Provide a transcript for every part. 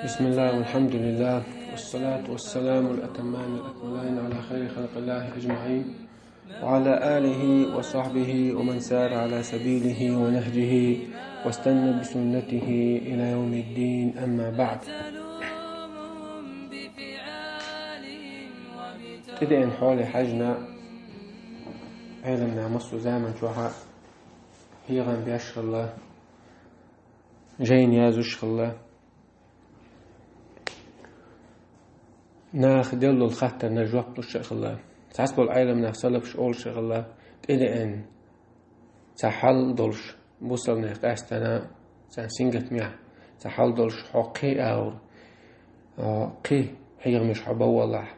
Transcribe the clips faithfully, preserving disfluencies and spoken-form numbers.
بسم الله والحمد لله والصلاة والسلام الأتمان الأكملان على خير خلق الله أجمعين وعلى آله وصحبه ومن سار على سبيله ونهجه واستنى بسنته إلى يوم الدين، أما بعد. ТӀедеана хьоле хьаьжна, Ӏеламнаха массо а заман чухь хьехам беш хилла, жайна язъеш хилла, наха делла долу хаттарна жоп луш а хилла. Цхьаболу Ӏеламнах, салафаш олуш а хилла, тӀедеана цхьа хьал долуш, бусалба нехан къаьстина цхьана сингаттамехь цхьа хьал долуш, хьо кхин а агӀор, а, кхин хьехамаш хьо бан валахь,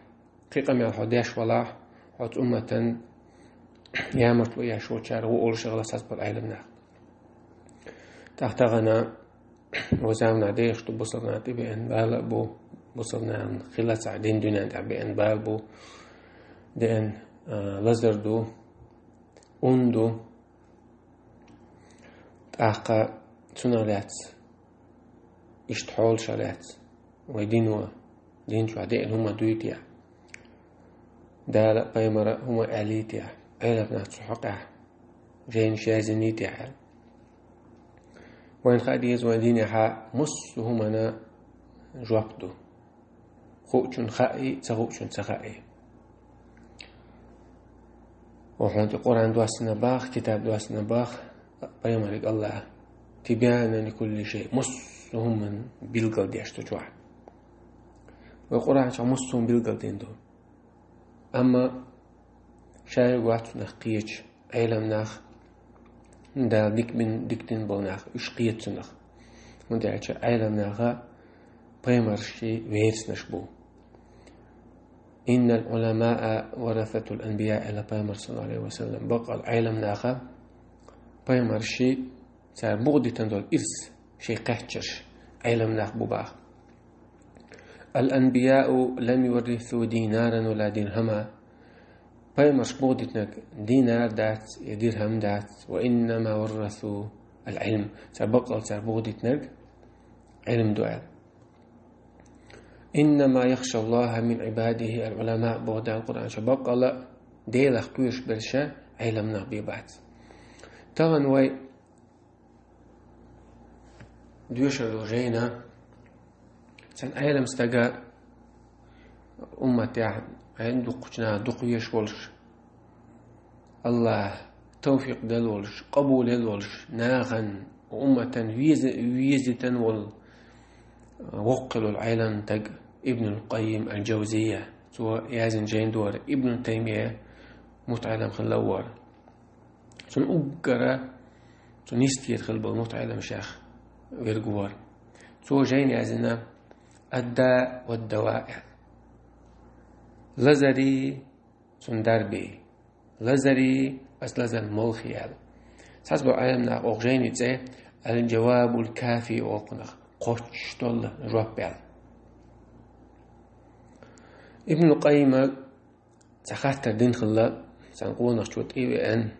кхин къамел хьо деш валахь, хьо цу умматан ямартло еш волчаьрга ву олуш а хилла цхьаболу Ӏеламнах. ТӀаккха тахана вай заманахь дехаш ду, бусалба нахана тӀебеана бала а бу, бусалба нахана хила цхьа дин дуьнен тӀехь беана бала бу, деана, а, лазар ду, ун ду. ТӀаккха цунах лаьцна, иштта хьолашах лаьцна, вай дино, дин чохь деана хӀума дуй техьа, Дала а, пайхамара а хӀума аьллий техьа, Ӏеламнаха цу хьокъехь жайнаш язйиний техьа аьлла. Вайна хаа деза, вайн динехь массо а хӀуманна жоп ду. Хуучунна хаьий, ца хуучунна ца хаьий. Хьуна тӀе Къуръан доссийна боху, китаб доссийна боху, пайхамарга АллахӀа: «Тибяна ликулли шай», массо а хӀуманна билгал деш ду чохь. Вай Къуръан чохь массо а хӀума билгал дина ду. Амма шайга вац цунах кхеташ, Ӏеламнах, Дала дика бин-, дика дина болу нах, уьш кхета цунах. ХӀунда аьлча Ӏеламнаха пайхамарший вераснаш бу. «Иннал Ӏуламаа варасатул анбия», аьлла пайхамара, саллаллаху Ӏалайхи ва саллам. Баккъал Ӏеламнаха пайхамарший, цара бухадитина долу ирс, шайн кхаьчнарш Ӏеламнах бу боху. «Ал-анбияу лам юваррису динаран ва ла дирхама». Пайхамарш бухадитинарг динар дац, я дирхам дац, «ва иннама варрасу ал-Ӏилм». Цара баккъал цара бухадитинарг Ӏилм ду аьлла. «Иннама яхша АллахӀа мин Ӏибадихи ал-Ӏулама», боху Дала Къуръан чохь. Баккъала Делах кхоьруш берш Ӏеламнах бен бац. Тахана вай доьшур долу жайна, цхьана Ӏелам стага умматехь, хьайн дукхачу наха дукха везаш волуш, АллахӀа тавфикъ делла волуш, къабул елла волуш, нахана, умматан веза-, везитан волу, воккхалла волу Ӏелам стаг Ибнул Къаййим ал-Джавзийя. Цо яздина жайна дора Ибну Таймийя мутаӀелам хилла вара. Цунна уггара цу нисдийр хилла болу мутаӀелам шех верг вара. Цо жайна яздина «Ад-да ва ад-дава». Лазарий, цунна дарбий. Лазарий, ас лазар молхий аьлла. Цхьаболу Ӏеламнаха оха жайни цӀе «Ал-Джавабул Кафи» олу кхунах, кхоччуш долу жоп аьлла. Ибну Къаййима цхьа хаттар дина хилла, цхьана къонахчо тӀе а веана.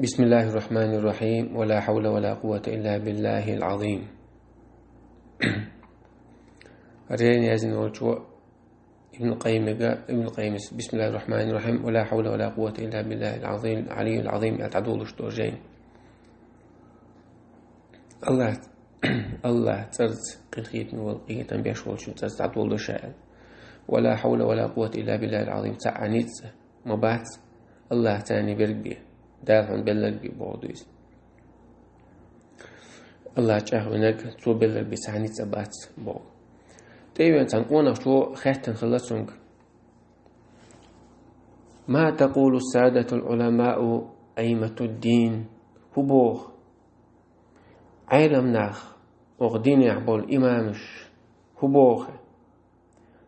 «Бисмиллахир-рахманир-рахим. Ва ла хьавла ва ла къуввата илла биллахил Ӏазим». Жайна яздина волчо Ибн Къаййимга, Ибн Къаййимас: «Бисмиллахир-рахманир-рахим. Ва ла хьавла ва ла къуввата илла биллахил Ӏазим, Ӏалиййил Ӏазим», аьлла дӀадолуш долу жайна. АллахӀ, АллахӀ цӀарца къинхетаме волу, къинхетам беш волчун цӀарца дӀадолуш аьлла. «Ва ла хьавла ва ла къуввата илла биллахил Ӏазим». Цхьа а ницкъ ма бац АллахӀца верг бен, Дала хьуна белларг бен боху ду иза. АллахӀ чӀагӀвинарг, цо белларг бен цхьа а ницкъ бац боху. ТӀе а веана, цхьана къонахчо хаьттина хилла цуьнга: «Ма такъулу садатул Ӏуламау аимматуд-дин?» ХӀун боху Ӏеламнах, оха динехь болу имамаш, хӀун боху?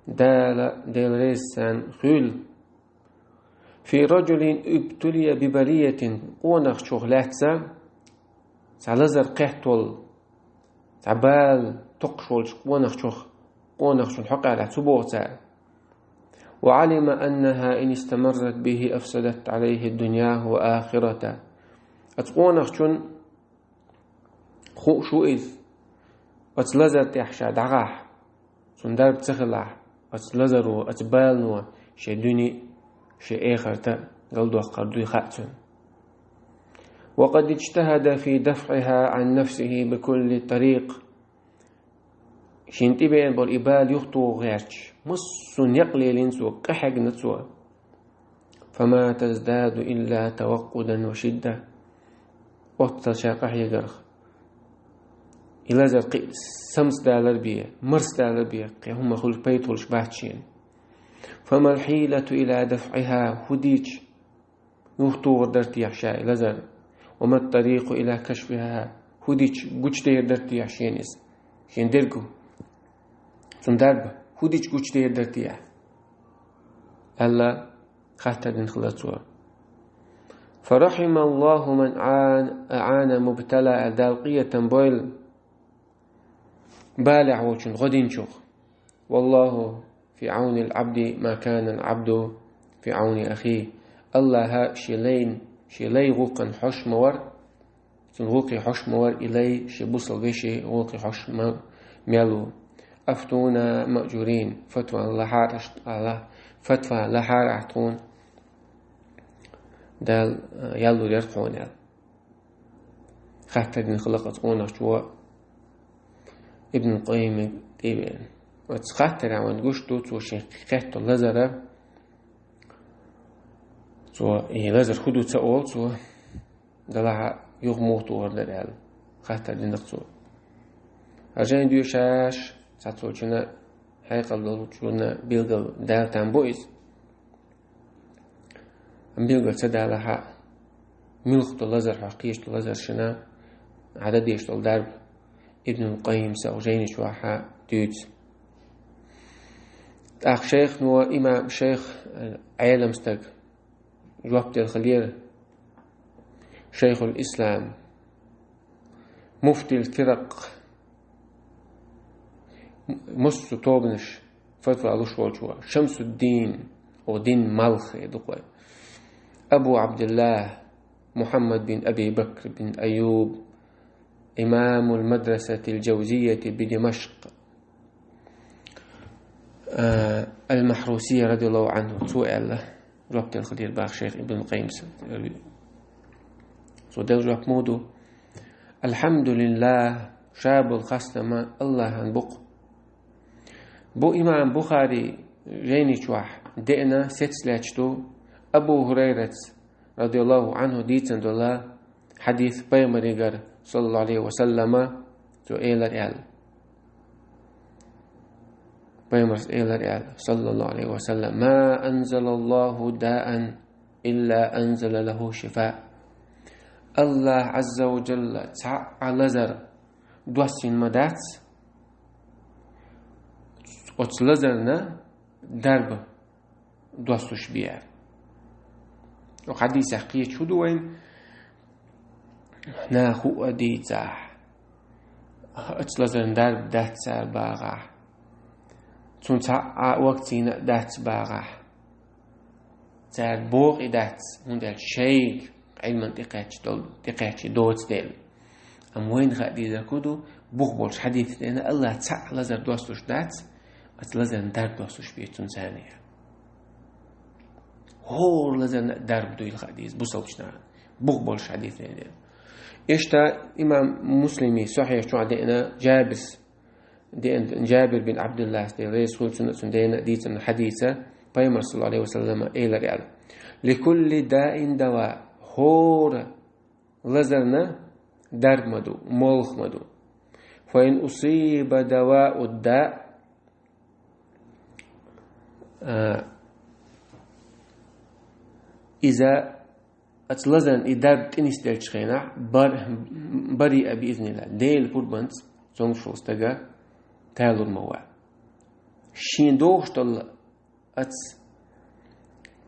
Дала, Дела реза царна хуьлда. «Фи раджулин ибтулия би балиятин», къонахчух лаьцна, цхьа лазар кхетта волу, цхьа бала токхуш волчу къонахчух, къонахчун хьокъехь лаьцна хӀун боху цара? وعلم أنها إن استمرت به أفسدت عليه دنياه وآخرته. Оцу къонахчун хууш ву иза, оцу лазар тӀехь ша дӀагӀахь, цунна дарба ца хилахь, оцу лазаро, оцу балано шен дуьне а, шен эхарта а галдоккхур дуй хаьа цунна. وقد اجتهد في دفعها عن نفسه بكل طريق. Шен тӀебеана болу и бала юхатоха гӀерташ, массо а некъ лелийна цо, къахьегна цо. فما تزداد إلا توقدا وشدة. Оццул ша къахьегарх, и лазар кхин а самсадалар бен, марсадалар бен, кхин хӀума хуьлуш, пайда хуьлуш бац шена. فما الحيلة إلى دفعها. ХӀун дича юхатохур дара техьа ша и лазар? وما الطريق إلى كشفها. ХӀун дича гучудер дара техьа шена иза? Шен дерг, цунна дарба, хӀун дича гучудер дара техьа? Аьлла, хаттар дина хилла цо. فرحم الله من أعان، أعان مبتلى. Дала къинхетам бойла балехь волчун гӀо динчух. والله في عون العبد ما كان العبد في عون أخيه. АллахӀ шен лайн, шен лай гӀуллакхана хьош ма вара, цуьнан гӀуллакхе хьош ма вара и лай шен бусалба вешин гӀуллакхе хьош ма, мел ву. أفتونا مأجورين. Фатва лахьара аша, фатва лахьара ахь тхуна, Дала, а, ял лур яра тхуна аьлла. Хаттар дина хилла оцу къонахчо Ибн Къаййиме тӀе а веана. Оцу хаттарехь вайна гуш ду, цо шен кхетта лазар, цо и лазар хӀун ду ца олу цо, делахь а юха муха тохур дара аьлла, хаттар дина цо. Хьажа, доьшуш, цхьацца волчунна, хьекъал долчунна билгал даьлла там бу иза. Амма билгал ца далахь а, муьлха ду лазар, хьо кхеташ ду лазар шена, хьан дан дезаш долу дарба, Ибн Къаййима оцу жайни чохь дуьйцу. ТӀаккха шайхо, имам шайх, Ӏелам стаг, жоп делла хилира, шайхул ислам, муфтил фиракъ, массо а тобанаш фатва луш волчо, Шамсуддин, о дин малх э ду кхой, Абу Абдуллах Мухаммад бин Аби Бакр бин Айюб, имамул мадрасатил Джавзияти би Димашкъ, а, Ал-Махрусия, радияллаху анху, цо аьлла, жоп делла хилира боху шайх Ибн Къаййимас. Цо делла жоп муха ду? Алхьамдулиллах, ша болу хастам АллахӀан бу-кх. Бу имам Бухари жайни чохь деана, сецна лаьтташ ду, Абу ХӀурайрас, радияллаху анху, дийцина долу хьадис пайхамарегара, саллаллаху алейхи ва саллама, цо элира аьлла. Пайхамарс элира аьлла, саллаллаху алейхи ва саллам: «Ма анзалаллаху даан илла анзала лаху шифа». АллахӀ Азза ва Джалла цхьа а лазар доссийна ма дац, оцу лазарна дарба доссуш бен. Оцу хьадисехь кхеташ хӀун ду вайна? Наха хӀуъа дийцахь, оцу лазарна дарба дац цара бахахь, цунна цхьа а вакцина а дац бахахь, цара боху и дац, хӀунда аьлча шайга Ӏилман тӀекхаьчча долу, тӀекхаьчча доцу дела. Амма вайна хаа дезарг хӀун ду, бух болуш хьадисехь деана, АллахӀ цхьа а лазар доссуш дац, оцу лазарна дарба доссуш бен цунна царна. ХӀора лазарна а дарба дуйла хаа деза бусалбачу нахана. Бух болуш хьадисехь деана. Иштта имам Муслима Сахьихь чохь деана Джабирс, деана Джабир бин Абдуллахьс, Дела реза хуьлда цунна, цуьнан деана дийцина хьадиса, пайхамар, саллаллаху алейхи ва саллама, элира аьлла: «Ликулли даин дава». ХӀора лазарна дарба ма ду, молха ма ду. «Фа ин усиба давау да», а, иза, оцу лазарна и дарба тӀе нисделлачу хенахь, бар-, бариа биизниллахӀ, Делан пурбанца цомгуш волу стага талур ма ву. Шен догӀуш долу оцу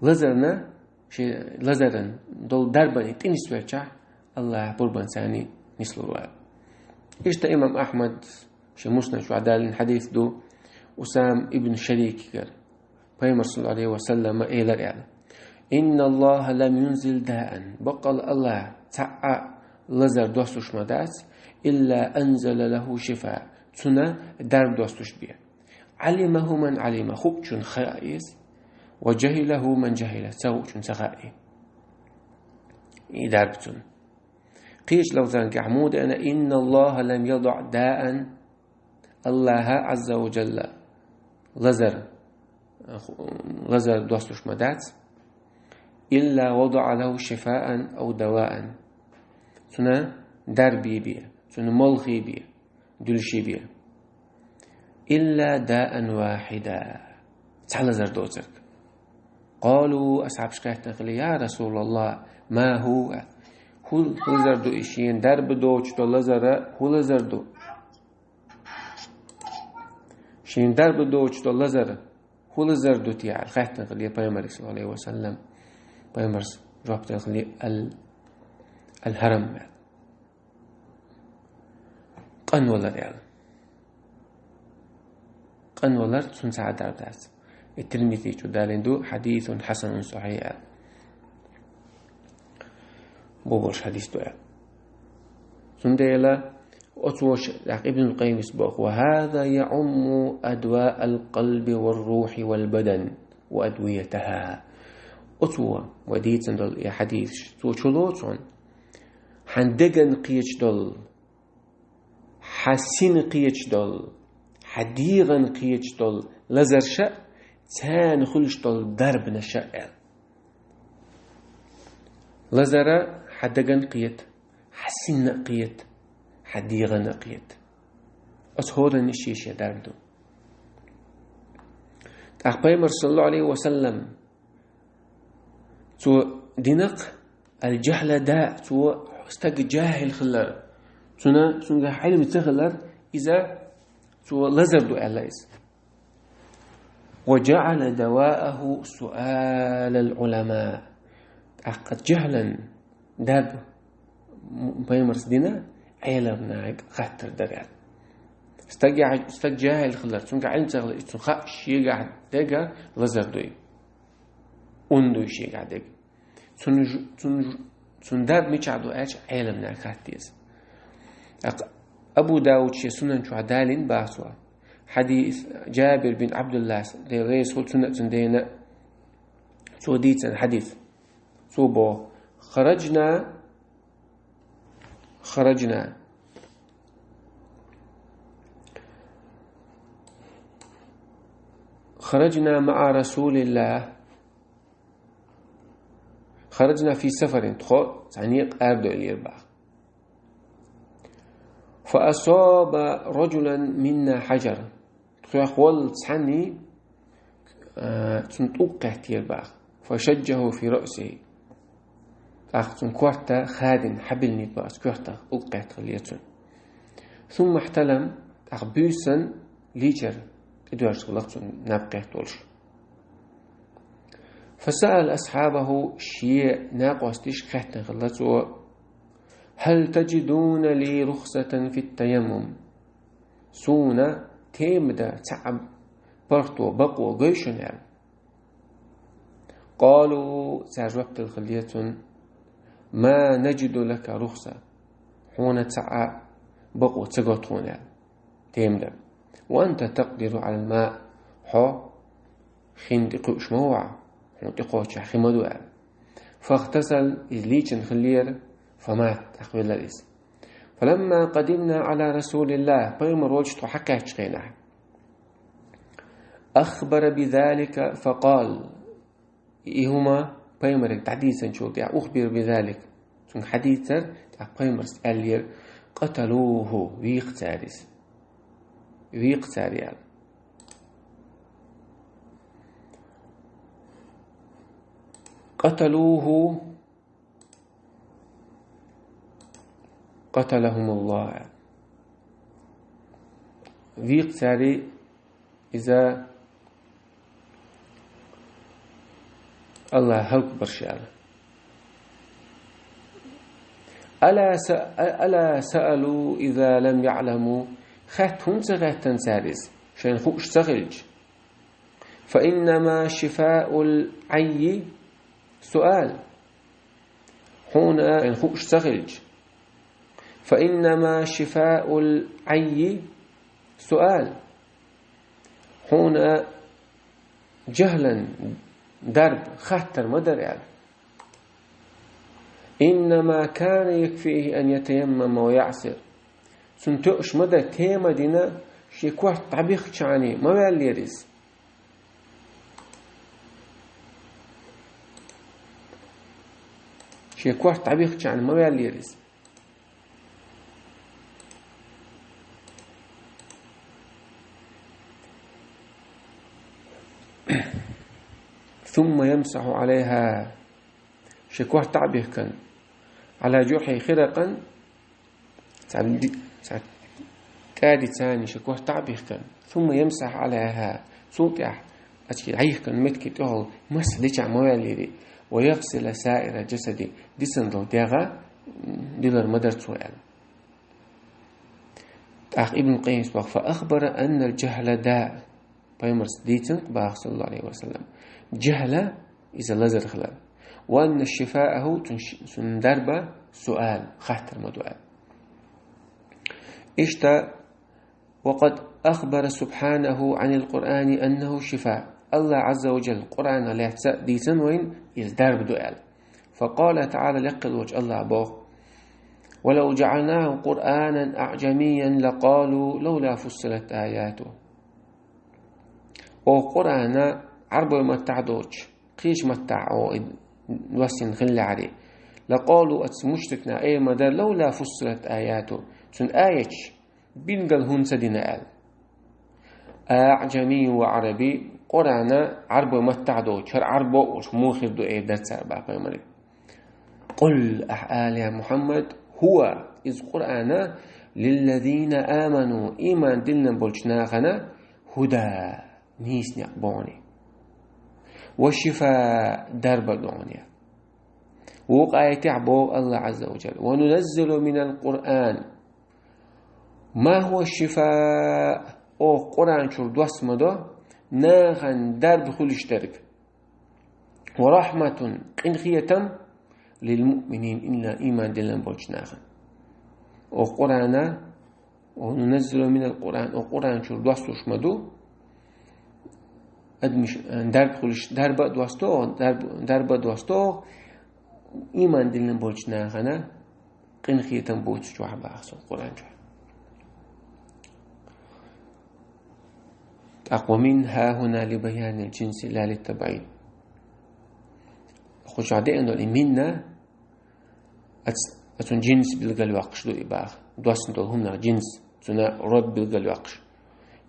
лазарна, шен лазаран долу дарбан и тӀе нисвелчахь, АллахӀ пурбанца царна нислур ву. Иштта имам Ахьмад шен Муснад чохь далийна хьадис ду Усам ибн Шарикигара. Пайхамар, саллаллаху алейхи ва саллам, элира аьлла: «Инна Аллаха лам юнзил даан». Баккъал Аллаха цхьа а лазар доссуш ма дац, «илла анзала лаху шифа». Цунна дарба доссуш бе. «Алимаху ман алима», хуучун хаа иза, «ва жахилаху ман жахила», ца хуучун ца хаа и. И дарба цунна. Кхечу лафзанга муха деана: «Инна Аллаха лам яда даан». Аллаха, Азза ва Джалла, лазар, лазар доссуш ма дац, «илла вадаа лаху шифаан ау даваан». Цунна дарби бе, цунна молхи бе, дуьлши бе. «Илла даан вахида». Цхьа лазар доцург. Къалу, асхьабаш хаьттина хили: «Я Расулаллах, ма ху?» ХӀун лазар ду и шена дарба доцуш долу лазара, хӀун лазар ду? Шена дарба доцуш долу лазар, хӀун лазар ду те аьлла, хаьттина хили пайхамарга, саллаллаху алейхи ва саллам. Пайхамарс жоп делла хили: «Ал-, ал-хьарам», аьлла. Къанвалар аьлла. Къанвалар цунна цхьа а дарба дац. И Тирмизи чу далийна ду, хьадисун хьасанун сахьихь аьлла. Бо болуш хьадис ду аьлла. Цундела оцо ш-, тӀаккха Ибн Къаййимас боху: «Ва хаза яумму адваа ал-къалби вар-рухьи вал-бадан ва адвиятаха». Оцо вай дийцина долу и хьадисаш, цо чулоцу хьуна хьан деган кхеташ долу, хьан сина кхеташ долу, хьан дегӀан кхеташ долу лазарша а, царна хуьлуш долу дарбанаша а аьлла. Лазара хьан дагана кхета, хьан синна а кхета, хьан дегӀана а кхета. Оцу хӀоранна шен-шен дарба ду. ТӀаккха пайхамар, саллаллаху алейхи ва саллам, цо динарг ал-жахьла да, цо стаг жахьил хилар, цуьнан, цуьнгахь Ӏилма ца хилар, иза цо лазар ду аьлла иза. «Ва жаъала давааху суалал Ӏулама». ТӀаккха жахьлан дарба м-, пайхамарс дина Ӏеламнахе хаттар дар аьлла. Стаг я-, стаг жахьил хилар, цуьнгахь Ӏилма ца хилар, иза цунна хаьа шегахь дерг лазар дуй. Ун дуй шегахь дерг. Цунна ж-, цунна ж-, цунна дарба мичахь ду аьлча, Ӏеламнахе хатта деза. ТӀаккха Абу Дауд шен сунан чохь далийна боху цо. Хьадис Жабир бин Абдуллас, Дела реза хуьлда цунна а цуьнан дена, цо дийцина хьадис. Цо боху: «Хараджна, хараджна, хараджна маъа Расулиллах». «Хараджна фи сафарин», тхо цхьаьна некъа арадевлира боху. «Фа асаба раджулан минна хьаджар». Тхоьх волу цхьанний, а, цунна тӀулг кхеттера боху. «Фа шаджжаху фи раъсихи». ТӀаккха цуьнан корта хадийна, хьабиллинийта боху, оцу коьртах тӀулг кхетта хиллера цуьнан. «Сумма хьталам», тӀаккха буьйсанна лийчара тӀедоьжна хилла цуьнан наб кхетта волуш. «Фасаала асхьабаху», шен накъосташка хаьттина хилла цо: «Хьал таджидуна ли рухсатан фит таяммум?» Суна тема дан цхьа а паргӀато, бакъо гой шуна аьлла. «Къалу», цара жоп делла хиллера цунна: «Ма наджиду лака рухса». Хьуна цхьа а бакъо ца го тхуна аьлла. Тема дан. «Ва анта такъдиру Ӏалал маъ». Хьо хин тӀе кхуьуш ма ву хьо, хьуна тӀекхоччехь хи ма ду аьлла. «Фахтасал», иза лийчина хиллера, «фамат», тӀаккха велира иза. «Фаламма къадимна Ӏала Расулиллах», пайхамар волчу тхо хьакхаьччу хенахь. «Ахбара бизалика факъал». И хӀума пайхамарга дӀадийцинчул тӀаьхьа, «Ухбира бизалик», цуьнга хьадийцира, тӀаккха пайхамарс аьллера: «Къаталуху», вийкха цара иза. Вийкха цара аьлла. «Къаталуху, къаталахумуллах». Вийкха цара иза, Аллах хӀаллакбар шу аьлла. «Ала са-, ала саалу иза лам яъламу». Хаьтта хӀунда ца хаьттина цара иза, шайна хууш ца хилча? فإنما شفاء العي سؤال. Хьуна хууш ца хилча. فإنما شفاء العي سؤال. Хьуна жахӀлан дарба хаттар ма дара аьлла. إنما كان يكفيه أن يتيمم ويعصر. Цунна тоъаш ма дара, тема дина, шен корта дӀабихкача хана ма ваьллера иза. Шен корта дӀабихкача хана ма ваьллера иза. ثم يمسح عليها. Шен корта дӀабихкан. على جرح خرقة. Цхьа ди-, цхьа кӀади цани шен корта дӀабихкан. ثم يمسح عليها. Цул тӀехьа ачки дӀайихкан метки тӀехула масхь дича ма ваьллера. ويغسل سائر جسده. Дисина дола дегӀ дилар ма дара цо аьлла. ТӀаккха Ибн Къаййима бах: فأخبر أن الجهل داء. Пайхамарас дийцинг бах, саллаллаху алейхи ва саллям. ЖахӀл иза лазар хилар. وأن شفاءه, цун ш-, цун дарба سؤال, хаттар ма ду аьлла. Иштта, وقد أخبر سبحانه عن القرآن أنه شفاء. Аллах Азза ва Джалла Къуръана лаьца дийцан вайн, иза дарба ду аьлла. فقال تعالى, лекхал волча Аллах бох: ولو جعلناه قرآنا أعجميا لقالوا لولا فصلت آياته. О Къуръана Ӏарбой маттахь доцуш, кхечу маттахь о и доссина хиллехьари, لقالوا, оцу мушрикна эр ма дара, لولا فصلت آياته, цун аяташ бингал хӀунда ца дина аьлла. أعجمي وعربي, Къуръана Ӏарбой маттахь доцуш, хӀара Ӏарбо а волуш, муха хир ду эр дара цара бах пайхамаре. قل, ахь ала, я Мухьаммад, هو, иза Къуръана, للذين آمنوا, иман диллина болчу нахана, هدى, нийса некъ бу хьуна, وشفاء, дарба ду хьуна. Вукху аятехь боху Аллах Азза ва Джалла: وننزل من القرآن ما هو شفاء, оха Къуръан чуьра доссамо до, нахана дарба хуьлуш дерг. ورحمة, къинхетам, للمؤمنين, иман диллина болчу нахана. Оха Къуръана, وننزل من القرآن, оха Къуръан чуьра доссуш ма ду, адамаш, дарба хуьлуш, дарба а досто, дарба, дарба а досто, иман диллина болчу нахана къинхетам боцучохь баха со Къуръан чохь. ТӀаккха ومن ها هنا لبيان الجنس لا للتبعيد. Кху чохь деана долу и минна, ац-, ацун джинс билгал ваккхаш ду и баха. Доссана долу хӀуманах джинс, цуна род билгал ваккхаш.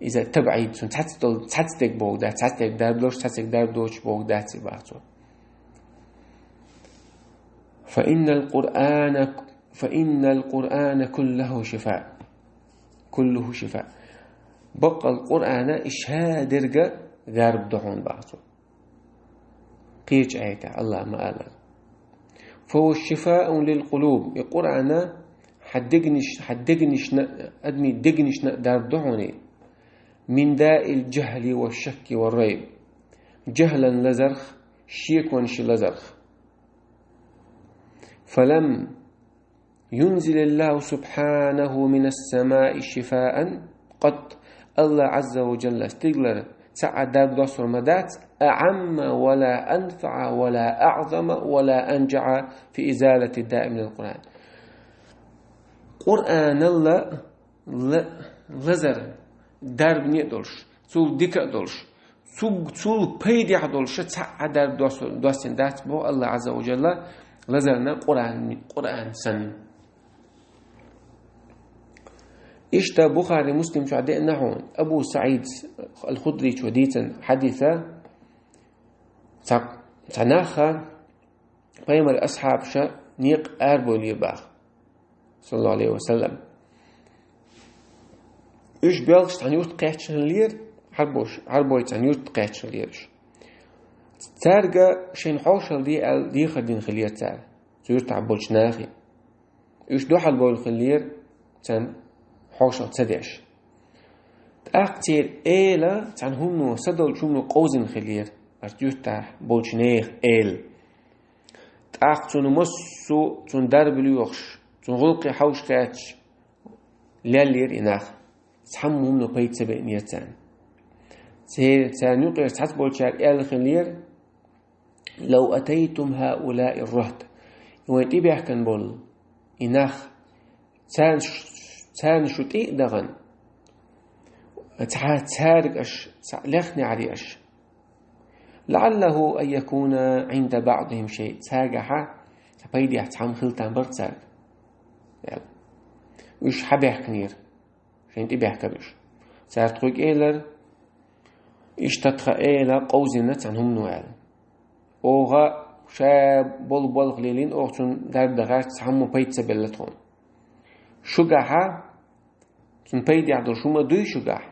Иза табъид, цун цац долу, цац дег боху дац, цац дег дарба долуш, цац дег дарба доцуш боху дац и баха цо. فإن القرآن، فإن القرآن كله شفاء. كله شفاء. Баккъал Къуръана и ша дерга дарба ду хьуна баха цо. Кхечу аята Аллах ма аллара: فهو شفاء للقلوب. И Къуръана хьан дегнаш, хьан дегнашна, адамийн дегнашна дарба ду хьуна. من داء الجهل والشك والريب. Джахлан лазарх, шеконаш лазарх. فلم ينزل الله سبحانه من السماء شفاء قط. Аллах Азза ва Джалла стиглара цхьа а дарба доссур ма дац, أعم ولا أنفع ولا أعظم ولا أنجع في إزالة الداء من القرآن. Къуръаналла ла-, лазар дарбане а долуш, цул дика а долуш, цуг-, цул пайдехь долуш цхьа а дарба дос-, доссина дац боху Аллах Азза ва Джалла, лазарна Къуръан, Къуръан санна. Иштта Бухари, Муслим чохь деана хьуна, Абу СаӀид ал-Худричо дийцина хьадиса, цхьа, цхьа наха, пайхамар асхьабаша некъа арабевлира баха, саллаллаху алейхи ва саллям. Уьш белхаш цхьана юрт кхаьчна хиллера, хьарбош-, хьарбой цхьана юрт кхаьчна хиллера уьш. Цаьрга шайн хьошалла де аьлла дехар дина хиллера цара. Цу юртахь болчу нахе. Уьш дуьхьал бовла хиллера, царна хьошалла ца деш. ТӀаккха церан эла цхьана хӀумано, садолчу хӀумано къовзина хиллера, оцу юьртахь болчу нехан эла. ТӀаккха цунна массо а цунна дарба лоьхуш, цунна гӀуллакхе хьовсуш кхаьчча, леллера и нах. Цхьамма хӀумано пайда ца беънера царна. Церан, царна юкъера цхьацца болчара аьлла хиллера: «Лав атайтум хӀаулаи ррахт». И вайн тӀебаьхкина болу и нах, царна ш-, царна шу тӀе а дахана, цхьа цаьрга аша схьа лехнехьарий аша. «ЛаӀаллаху ан якуна Ӏинда баӀдихим шай». Цаьргахьа цхьа пайдехь цхьамма хила там бара цаьрга, аьлла. Уьш хьабаьхкинера, шайна тӀебаьхкира уьш. Цара тхоьга элира: «Иштта тхан эла къовзина цхьана хӀумано», аьлла. Оха ша болу болх лелийна, оха цунна дарба дахарца цхьамма пайда ца белла тхуна. Шуьгахьа цунна пайдехь долуш хӀума дуй шуьгахь?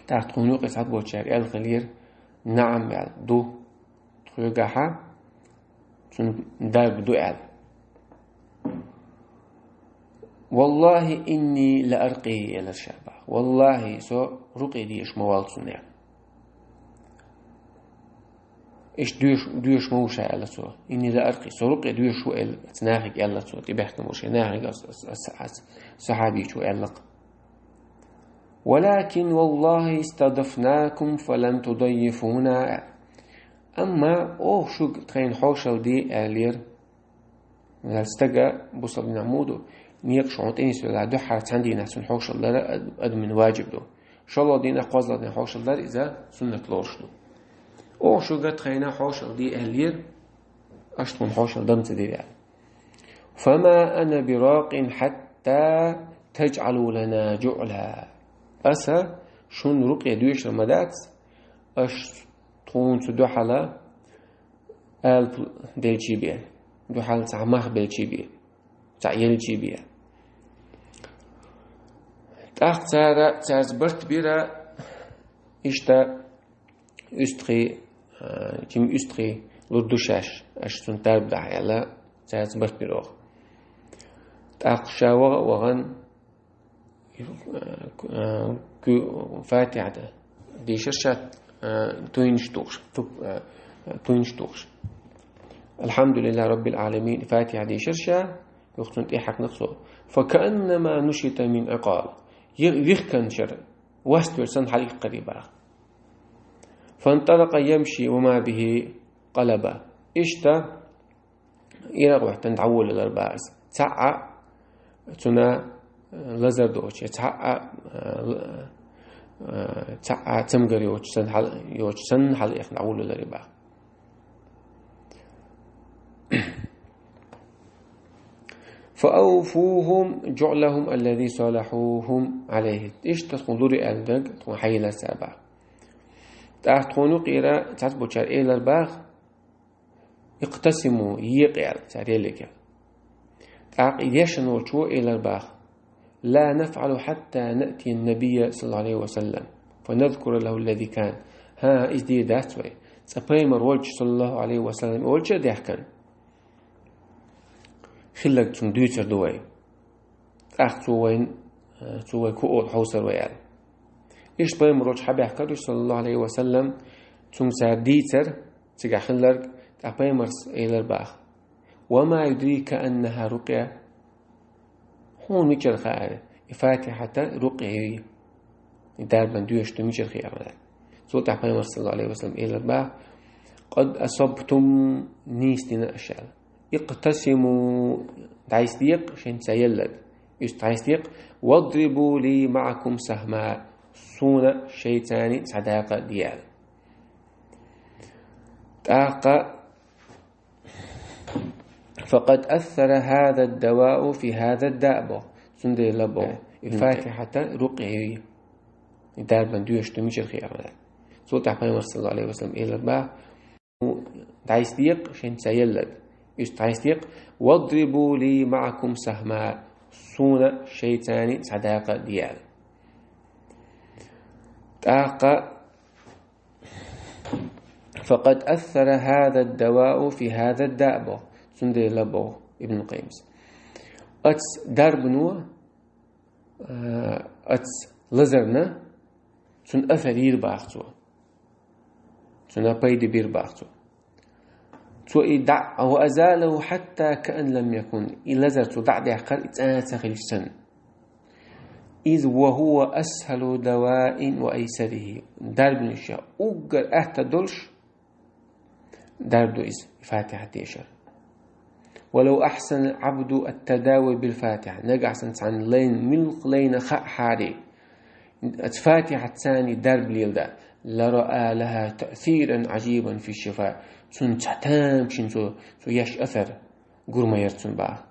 ТӀаккха тхуна юкъе цхьацца болчара аьлла хиллера: «НаӀам», аьлла, «ду». Тхоьгахьа цунна дарба ду аьлла. «Валлахи, инни ла аркъи», элира ша боху. «Валлахи, со рукъе дезаш ма воллу цунна», аьлла. Иштта доьш-, доьшуш ма ву ша, аьлла цо. «Инни ла аркъи», со рукъе доьшуш ву, аьлла, оцу нахе аьлла цо, тӀебаьхкина болчу нахе, оцу, оцу, оцу, оцу сахьабичо аьлла-кх. «Валакин, валлахи, истадафнакум фалам тудаййифуна». Амма оха шуьга тхайна хьошалла де аьллера. Стага бусалба динехь муха ду, некъаш хьуна тӀе нисвелла дуьххьара цхьана дийнахь цунна хьошалла дар ад-, адамна ваджиб ду. ШолгӀа дийнахь, кхозлагӀа дийнахь хьошалла дар иза суннат лоруш ду. Оха шуьга тхайна хьошалла де аьллера, аша тхуна хьошалла дан ца дира аьлла. «Фама ана биракъин хьатта таджӀалу лана джуӀла». Аса шуна рукъе доьшур ма дац, аша тхуна цу дуьхьала алапа делчий бен, дуьхьал цхьа мах белчий бен, цхьа елчий бен. ТӀаккха цара, цаьрца барт бира, иштта уьстагӀий, а, жима уьстагӀий лур ду шаьш, аша цунна дарба дахьа аьлла, цаьрца барт бира оха. ТӀаккха ша ваха а вахана, Э, э, ку-, Фатихьа дийшира ша, э, туьйнаш тухуш, ту-, э, туьйнаш тухуш. «Алхьамдулиллахи Раббил Ӏаламин», Фатихьа дийшира ша, юха цунна тӀе хьаькхна цо. «Факааннама нушита мин Ӏикъаб». Е-, вихканчара, васт вер санна хьалаиккхира боху. «Фанталакъа ямши ва ма бихи къалаба». Иштта, ирагӀ ваьттина дӀаволалар боху иза. Цхьаъ а цуьнан лазар доцуш, я цхьаъ а, э, цхьаъ а цамгар йоцуш санна хьал-, йоцуш санна хьалаихна дӀаволалар боху. «Фаауфухум джуӀлахум аллази салахухум Ӏалайхи». Иштта тхуна лур ю аьлла дерг тхуна хьаелира цара боху. ТӀаккха тхуна юкъера цхьацца болчара элира боху: «Икътасиму», екъа аьлла, цара елларг. ТӀаккха дешна волчо элира боху: «Ла нафӀалу хьатта наътия ннабийя саллаллаху Ӏалайхи ва саллам, фаназкура лаху ллази кан». ХӀан, иза дийр дац вай. Цкъа пайхамар волчу, саллаллаху Ӏалайхи ва саллам, волчу а даьхкина, хилларг цунна дуьйцур ду вай. ТӀаккха цо вайн, э, цо вай ку олу хьовсур вай аьлла. Иштта пайхамар волчу хьабаьхкира уьш, саллаллаху Ӏалайхи ва саллам, цуьнга цара дийцира цигахь хилларг, тӀаккха пайхамарс элира боху: «Ва ма юдрика аннаха рукъя?» Хьуна мичара хаьара, и Фатихьата рукъя ю, и дарбан доьшуш ду мичара хаьара? Цул тӀаьхьа пайхамарс, саллаллаху Ӏалайхи ва саллам, элира боху: «Къад асабтум», нийса дина аша аьлла. «Икътасиму», дӀасадекъа шайца елларг. Уьш дӀасадекъа: «Вадрибу ли маӀакум сахма», суна шайцани цхьа дакъа а де аьлла. ТӀаккха: «Факъад ассара хӀаза ддавау фи хӀаза ддаъ», боху. Цундела боху, и Фатихьата рукъя ю, и дарбан доьшуш ду мичара хаьара? Цул тӀаьхьа пайхамарс, саллаллаху Ӏалайхи ва саллам, элира боху: дӀасадекъа шайца елларг. Уьш дӀасадекъа: «Вадрибу ли маӀакум сахма», суна шайцани цхьа дакъа а де аьлла. ТӀаккха: «Факъад ассара хӀаза ддавау фи хӀаза ддаъ», боху. Цундела боху Ибн Къаййимас: оцу дарбано а, ац лазарна, цун асар йир бах цо. Цуна пайда бир бах цо. Цо и дӀа, وأزاله حتى كأن لم يكن. И лазар цо дӀа дехкар, и цӀа ца хилча санна. إذ هو أسهل الدواء وأيسره. Дарбанаша уггар атта долуш дарба ду иза, Фатихьа дешар. ولو أحسن العبد التداوي بالفاتحة. Нагахь санна цхьана лайн, муьлхха лайна хаахьара, аца Фатихьаца царна дарба леладар, لرأى لها تأثيرا عجيبا في الشفاء. Цунна цхьа тамашийна цо, цо еш асар гур ма яра цунна бах.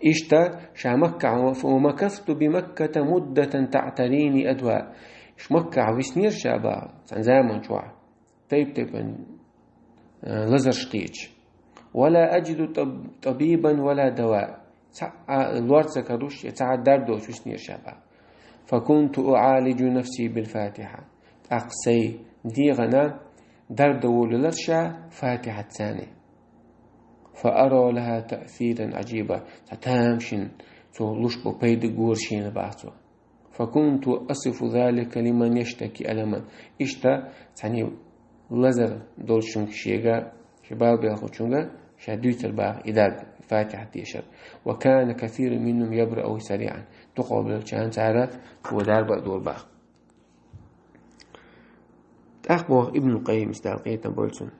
Иштта ша Маккахь, ومكثت بمكة مدة تعتريني أدواء. Ш Маккахь виснера ша бах, цхьана заман чохь. Тайп-тайпана, э, лазарш кхеча. ولا أجد طب-، طبيبا ولا دواء. Цхьа а лор ца каруш, я цхьа а дарба доцуш виснера ша бах. فكنت أعالج نفسي بالفاتحة. ТӀаккха сайн дегӀана дарба дан волавелира ша Фатихьаца царна. فأرى لها تأثيرا عجيبا. Цхьа тамашийна цо луш бо пайда гора шена бах цо. فكنت أصف ذلك لمن يشتكي ألما. Иштта цхьана лазар долчунга шега, шен бала белхачунга ша дуьйцура бах и дарба, Фатихьа дешар. وكان كثير منهم يبرأ سريعا. Дукхахбеллачарна цара цо дарба а дора бах. ТӀаккха боху Ибн Къаййима, Дала къинхетам бойла цунна: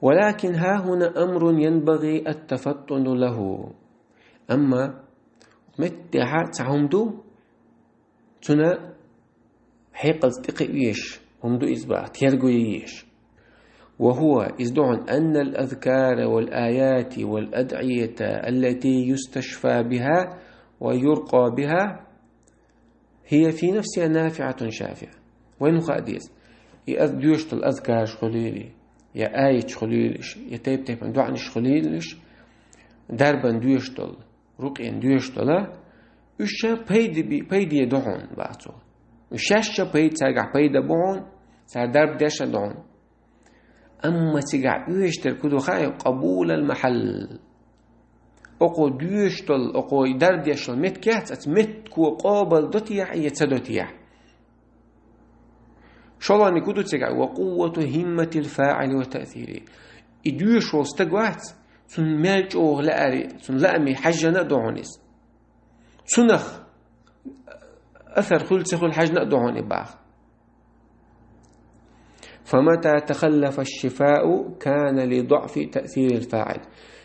ولكن ها هنا أمر ينبغي التفطن له. Амма меттехьа цхьа хӀума ду, цунна хьекъалца тӀекхиа везаш хӀума ду иза бах, терго е езаш. وهو, иза ду хьуна, أن الأذكار والآيات والأدعية التي يستشفى بها ويرقى بها هي في نفسها نافعة شافية. Вайна хаьа деза, и аз доьшуш долу азкараш хуьлийла, я аяташ хуьлийла, я тайп-тайпана доӀанаш хуьлийла, дарбан доьшуш долу, рукъен доьшуш долу, уьш ша пайда би-, пайде ду хьуна, бах цо. Уьш шаьш ша пайда, цаьргахь пайда бу хьуна, цара дарба деш а ду хьуна. Амма цигахь оьшуш дерг хӀун ду хаьий, къабулал махьал. Окхо доьшуш долу, окхо и дарба деш долу меттиг яц, оцу метто къобал до техьа я ца до техьа. ШолгӀаниг хӀун ду цигахь, ва къуввату хӀимматил фаӀили ва таъсири. И доьшуш волу стаг вац, цунна мел чӀогӀа лаьара, цунна лааме хьаьжжина а ду хьуна иза. Цунах асар хуьлу ца хуьлу хьаьжжина а ду хьуна и бах. فمتى تخلف الشفاء كان لضعف تأثير الفاعل.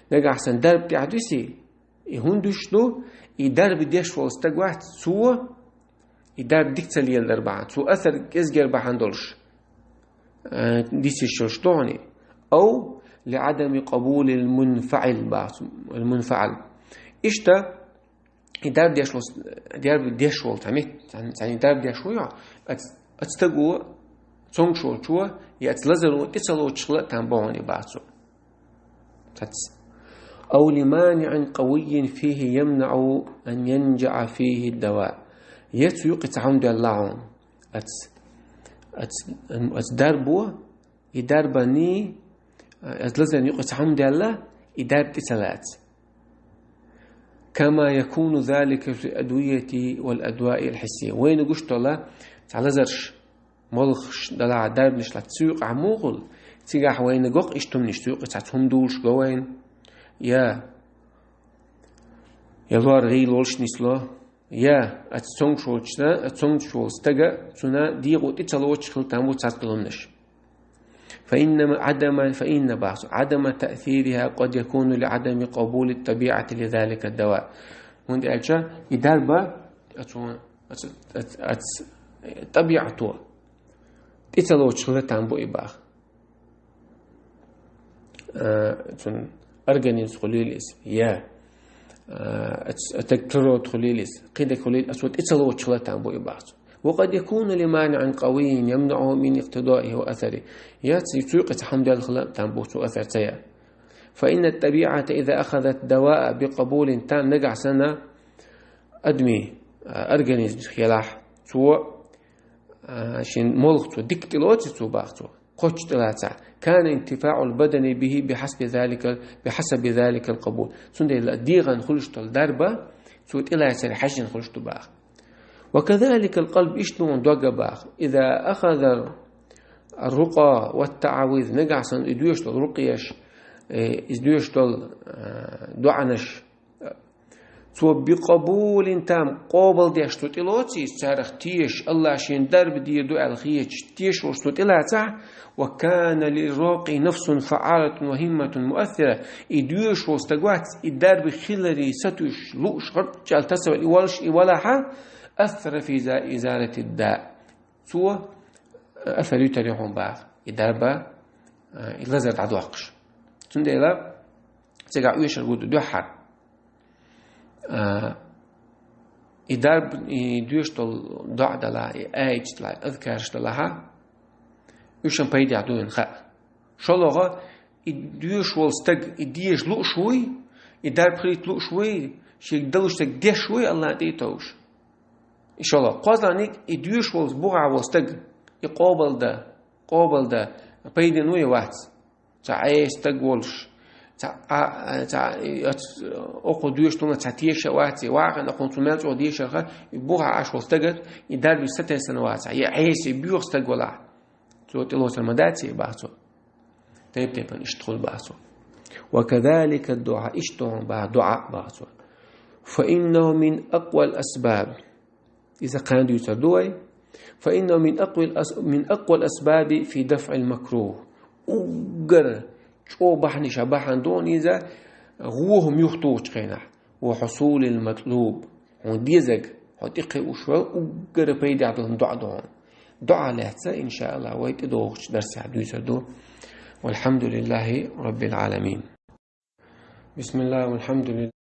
Нагахь санна дарба тӀехь дуьсий, и хӀунда дуьсуш ду, и дарба деш волу стаг вац, цо и дарба дика ца леладар бахьана, цо асар кӀезгар бахьана долуш, э, дисиш йолуш ду хьуна. أو لعدم قبول المنفعل бах, المنفعل. Иштта, и дарба деш волу, дарба деш волу цхьа мет-, цхьа, цхьа дарба деш ву йо, ац-, аца стаго, цомгуш волчо, я аца лазаро тӀе ца лоцуш хила а там бу хьуна и бах цо. Цац. أو لمانع قوي فيه يمنع أن ينجع فيه الدواء. Я цу юкъе цхьа хӀума делла хьуна. Ац-, ац-, аца дарбо, и дарбанний, аз лазарна юкъа цхьа хӀума даьлла, и дарба тӀе ца лаца. كما يكون ذلك في الأدوية والأدواء الحسية. Вайна гуш долу цхьа лазарш, молхаш далахь, дарбанаш лаца цу юкъахь муха хуьлу, цигахь вайна го-кх иштта хӀуманаш, цу юкъа цхьацца хӀума дулуш го вайна. Я, я лор гӀийла волуш нисло. Я, аца цомгуш волчунна, аца цомгуш волу стага, цунна дегӀо тӀе ца лоцуш хила там бу цхьацца долу хӀуманаш. فإنما عدم، فإن бах цо, عدم تأثيرها قد يكون لعدم قبول الطبيعة لذلك الدواء. ХӀунда аьлча и дарба, аца, аца, аца, аца тӀабиӀато тӀе ца лоцуш хила там бу и бах. А, цун организм хуьлийла иза, я, а, ац-, а, так природа хуьлийла иза, кхидерг хуьлийла, аца тӀе ца лоцуш хила там бу и бах цо. وقد يكون لمانع قوي يمنعه من اقتضائه وأثره. Я цу, цу юкъа цхьа хӀума делла хила там бу цу асар ца я. فإن الطبيعة إذا أخذت دواء بقبول تام, нагахь санна адамийн, а, организм елахь, цо, а, шен молха цо дика тӀе лоций цо бах цо. Кхоччуш тӀелацахь, كان انتفاع البدن به بحسب ذلك، بحسب ذلك القبول. Цундела дегӀан хуьлуш долу дарба Цо тӀелацар хьаьшна хуш ду баха. وكذلك القلب, иштта дог а баха. إذا أخذ الرقى والتعاويذ, нагахь санна и доьшуш долу рукъеш, э, иза доьшуш долу, э, доӀанаш, цо بقبول تام, къобалдеш цо тӀелоций, царах теша, Аллах шена дарба дийр ду аьлла хеташ, тешаш цо тӀелацахь, وكان للراقي نفس فعالة وهمة مؤثرة, и доьшуш волу стаг вац, и дарба хиларе сатуьйсуш, лууш, гӀарччал тасавал и волуш, и валахьа, أثر في إزالة الداء. Цо, э, асар ю тера хьуна баха, и дарба, э, и лазар дӀадоккхуш. Цундела цигахь оьшур ву ду дуьххьара. А, и дарба, и доьшуш долу доӀа далахь, и аяташ далахь, азкараш далахьа, уьш-м пайдехь ду хьуна хаьа. ШолгӀа, и доьшуш волу стаг, и деша лууш вуй, и дарба хилийта лууш вуй, шега далуш стаг деш вуй, Аллахьна тӀе а товш. И шолгӀа. КхозлагӀниг, и доьшуш волу бухахь волу стаг, и къобалдан, къобалдан пайдина вуй, вац. Цхьа Ӏеса стаг волуш, цхьа, а, цхьа, оцу, окхо доьшуш долу цхьа теша вац, и вахана окхунна цу мел чӀогӀа дешарха, и бухахь Ӏаш волу стагат, и дарбе сатесна вацахь, я Ӏеса, я боьха стаг валахь. Цо тӀелоцур ма дац и, баха цо. Тайп-тайпана иштта хуьлу, баха цо. وكذلك الدعاء, иштта ду хьуна баха доӀа, баха цо. فإنه من أقوى الأسباب. Иза кхана дуьйцур ду вай. فإنه من أقوى الأس-، من أقوى الأسباب في دفع المكروه. Уггар чӀогӀа бахьанаш бахьана ду хьуна иза, вон хӀума юхатухучу хенахь. وحصول المطلوب. Хьуна дезарг, хьо тӀекхуьуш верг уггар пайдехь долу доӀа ду хьуна. ДоӀа лаьцна, иншааллахӀ, вай тӀедогӀучу дарсехь дуьйцур ду. والحمد لله رب العالمين. بسم الله والحمد لله.